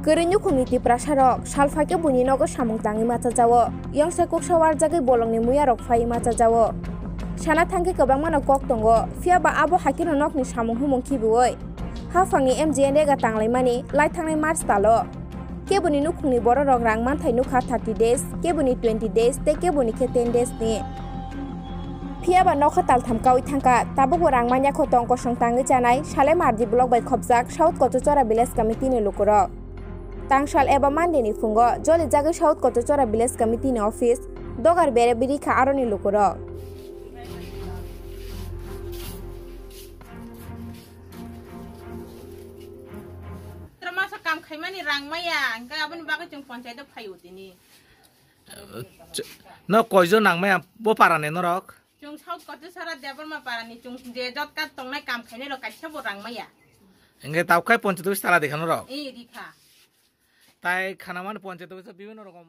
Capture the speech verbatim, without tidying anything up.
Kwrwi nukhungni Tiprasarok salphaikhe buini nogo samung tangwi machajao. Yongsa kuksa warjagwi bolongni muyarok phaiwi machajao. Sana thangkhe kwbangmano kok tongo, phiyaba abo haikhe nokni samung humung khibiui haphangni M G N rega tanglaimani lai thangnai March talo. Keboni nukhungni bororok rang manthai nukha thirty days, keboni twenty days tei keboni khe ten days ni. Phiyaba nokha taltham kaui thangkha, tabukbo rang manya kho tong kosong tangwi chanai Salem R D block bai khopjak South Kochachora village committee ni lukurok. Tangsal eba Monday ni phungo jolijagwi South Kochachora village committee ni office dogar bere birikha aroni lukurok. Masa kam khaimani rang maya, hingke aboni bagwi chwng panchayat o phaio tini. Ch-, no koijon nang maya bo parani norok? Chwng South Kochachora Debbarma parani chwng je jot kat tongnai kam khainai rok kaisa bo rang maya. Hingke tau khai ponchayat office tala dekha norok? Ee, rikha. Tai khanamani ponchayat office bibhinno rokom